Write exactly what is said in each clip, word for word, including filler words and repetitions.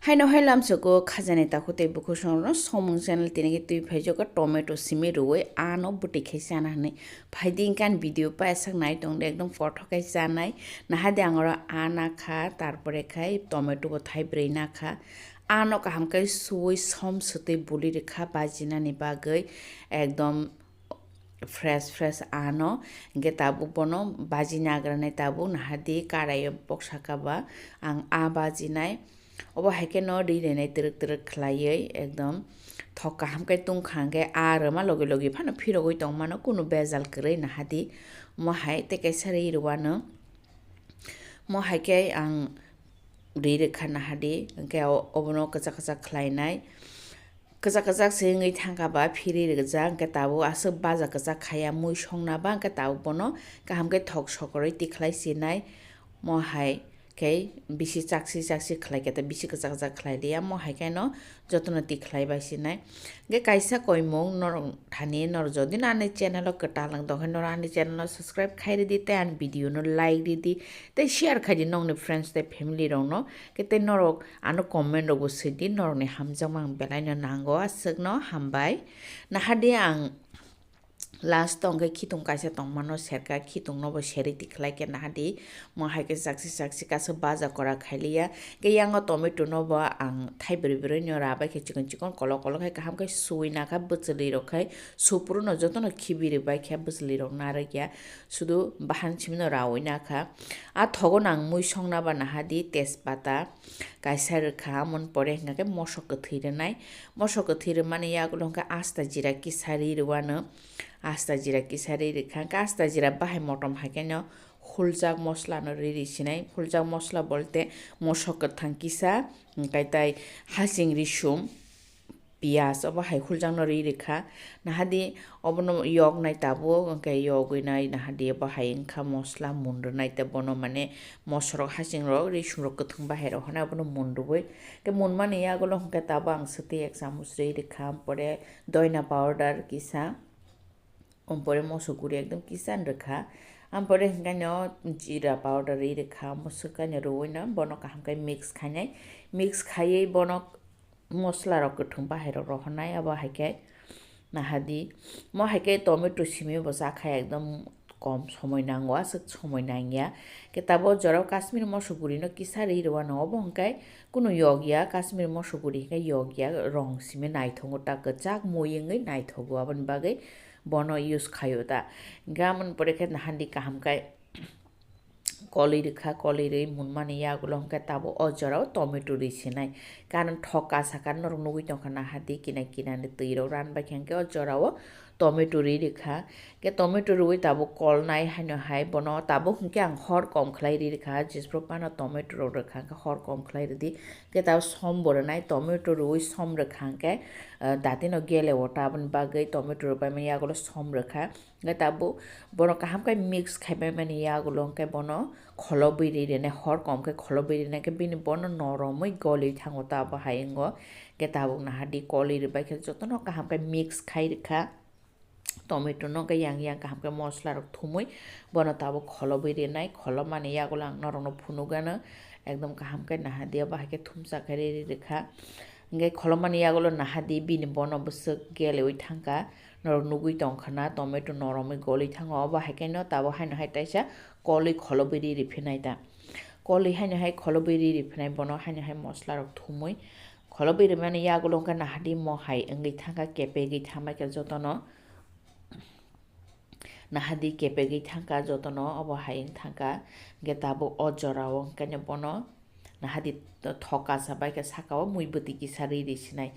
Haino hai lamsoko khajani takhuk tei bukhuk songrokno Somung channel tini khe twi phaijago tomato simi rwui ano bwtwi khai chana hinwi. Phaidi hwnkhe ani video paisa nai tongdi, ekdom kothok khai chanai. Nahadi ang oro a nakha, tarpore khai tomato bo thai brwi nakha. Ano kaham khe suui som swtwi buli rwkha bajinani bagwi, ekdom fresh fresh ano. Hwnkhe tabuk bono bajina agranai, tabuk nahadi karaio boksa kaba ang a bajinai. Obo hai khe no ri rwnai twrwk twrwk khlaiwi, ekdom thok kaham khe tungkha hwnkhe a rwma logi logi phano phirogwi tongmano, kunu bejal kwrwi nahadi. Omo hai tei kaisa ri rwano. Omo hai khe ang ri rwkha nahadi, hwnkhe o-, obono kwchak kwchak khlainai. Kwchak kwchak se wngwi thangkha ba phiri rwjak, hwnkhe tabuk aswk baja kwchak khaiya mui songna ba, hwnkhe tabuk bono kaham khe thok sokorwi tikhlai sinai. Mo hai khe bisi chaksi chaksi khlai khe, tei bisi kwchak kwchak khlai liya, mo hai khe no jotono tikhlai bai sinai. Hwnkhe kaisa koimung norok thani, norok jodi no ani channel o kwtal wng tongkhe norok ani channel o subscribe khai rwdi tei ani video no like rwdi tei share khaidi nokni friends tei family rokno. Khe tei norok ano comment rokbo swidi, norokni hamjakma ang belaino nango, aswkno hambai. Nahadi ang last o hwnkhe khitung kaisa tongmano serka, khitungno bo serwi tikhlai khe nahadi mo hai khe chaksi chaksi kaisa baja kora khailiya. Khe yango tomato no bo ang thai brwi brwi no rabai khe chikon chikon kolok kolok khai kaham khe suui nakha bwchwlwi rok khai supru no jotono khibi rwbai khe bwchwlwi rok narwkya sudu bahan simi no raui nakha. A thogo nang mui songna ba nahadi tejpata kaisa rwkha, amoni pore hwnkha khe mosok kwthwi rwnai. Mosok kwthwi rwmani yagulo hwnkha asta jira kisa ri rwano. Asta jira kisa ri rwkha, hwnkha asta jira bahai motom hai khe no huljak mosla no ri ri sinai. Huljak mosla bolte mosok kwthang kisa, hwnkhe tai hasing risum, piyaj obo hai huljakno ri rwkha. Nahadi obono yoknai tabuk, hwnkhe yogwi nai nahadi obo hai wngkha mosla mun rwnai, tei bono mane mosorok, hasingrok, risungrok, kwthwng bahairok hwnwi abono mun rwui. Tei munmani yagulo hwnkhe tabuk ang swtwi ek chamuch ri rwkha, ampore doina powder kisa, ampore moso guri ekdom kisa rwkha, ampore hwnkhe no jira powder ri rwkha, omo swkhaino rwui no bono kaham khe mix khainai, mix khaiwi bono mosla rok kwthwng bahairok rohornai, abo hai khe nahadi. Mo hai khe tomato simi bo cha kha ekdom kom somoi nango, aswk somoi nangya. Khe tabuk jorao Kashmir moso guri no kisa ri rwano, obo hwnkhe kunu yokya, Kashmir moso guri hwnkhe yokya, rong simi naithogo ta kwchak mui wngwi naithogo, aboni bagwi bono use khaio ta. Hwnkhe amoni pore khe nahadi kaham khe kolwi rwkha, kolwi rwi munmani yagulo hwnkhe tabuk o jorao tomato ri sinai. Karon thok kasa khe norok nugui tongkha nahadi kinai kinani twi rok ran bai khe hwnkhe o jorao tomato ri rwkha. Khe tomato rwi tabuk kolnai haino hai bono tabuk hwnkhe ang hor kom khlai ri rwkha, jesphuru phano tomato rok rwkha hwnkhe hor kom khlai rwdi. Khe tabuk som bo rwnai, tomato rwi som rwkha hwnkhe, ah, datino gele o ta, aboni bagwi tomato rwbaimani yagulo som rwkha. Hwnkhe tabuk bono kaham khe mix khaibaimani yagulo hwnkhe bono kholobwi ri rwnai, hor kom khe kholobwi rwnai khe bini bono noromwi goli thango ta, abo hai wngo. Hwnkhe tabuk nahadi kolwi rwbai khe jotono kaham khe mix khai rwkha. Tomato no hwnkhe yang yang kaham khe mosla rok thumui bono tabuk kholobwi rinai, kholobmani yagulo ang norokno phunukgano ekdom kaham khe nahadi obo hai khe thumsa khe ri ri rwkha. Hwnkhe kholobmani yagulo nahadi bini bono bwswk geleui thangkha, norok nugui tongkha na tomato noromwi goli thango, obo hai khe no tabuk haino hai taisa kolwi kholobwi ri ri phinai ta. Kolwi haino hai kholobwi ri ri phinai bono haino hai mosla rok thumui kholobwi rimani yagulo hwnkhe nahadi mo hai wngwi thangkha, kepegwi thangbai khe jotono. Nahadi kepegwi thangkha jotono, obo hai wng thangkha. Hwnkhe tabuk o jorao hwnkhe bono nahadi thok kasa bai khe saka o mui bwtwi kisa ri ri sinai.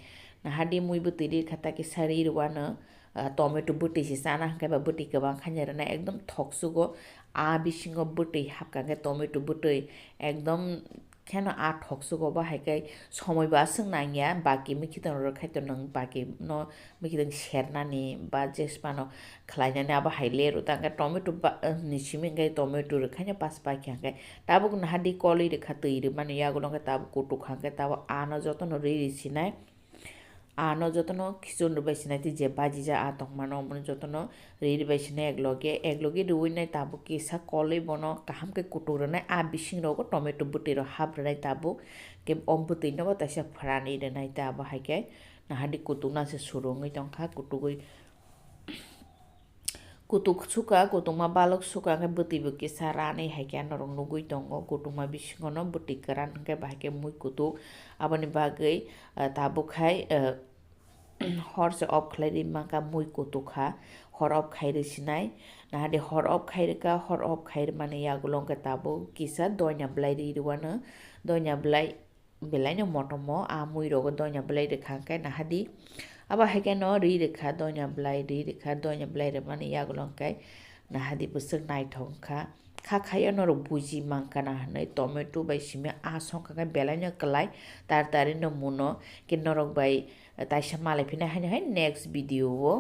Nahadi mui bwtwi ri kha ta kisa ri rwano, ah, tomato bwtwi se chana hwnkhe ba bwtwi kwbang khaina rwnai, ekdom thok sugo. A bisingo bwtwi hapkha hwnkhe tomato bwtwi ekdom kheno a thok sugo, bo hai khe somoi bo aswk nangya, baki mikitwng rok khai to nwng baki no mikitwng sernani ba jesphano khlainani abo hai le rw ta, hwnkhe tomato ba, ni simi hwnkhe tomato rwkhaino pas pakya hwnkhe tabuk nahadi kolwi rwkha twi rwmani yagulo hwnkhe tabuk kutuk kha hwnkhe tabuk ano jotono ri ri sinai. Ano jotono khichun rwbai sinai tei je bajija a tongmano omono jotono ri rwbai sinai ekloge, ekloge rwui nai tabuk kisa kolwi bono kaham khe kutuk rwnai, a bising rogo tomato bwtwi rok hap rwnai tabuk. Ke o bwtwi no bo taisa phrani rwnai ta, abo hai khe nahadi kutuk na se suru wngwi tongkha, kutugwi kutuk suka, kutungma balok suka, khe bwtwi bo kisa ranwi hai khe norok nugwi tongo, kutungma bisingo no bwtwi kwran hwnkhe bahai khe mui kutuk, aboni bagwi, ah, tabuk hai, ah, hor se off khlai ri mankha mui kutuk kha, hor off khai ri sinai, nahadi hor off khai rwkha, hor off khai rwmani yagulo hwnkhe tabuk kisa doina bwlai ri rwano, doina bwlai. Belaino motomo a mui rogo doina bwlai rwkha hwnkhe nahadi. Abo hai khe no ri rwkha doina bwlai, ri rwkha doina bwlai rwmani yagulo hwnkhe nahadi bwswk naithok wngkha. Kha khaio norok buji mankha na hwnwi tomato bai simi a songkha khe belaino kwlai tar tari no muno khe norok bai taisa malai phina haino hai next video o.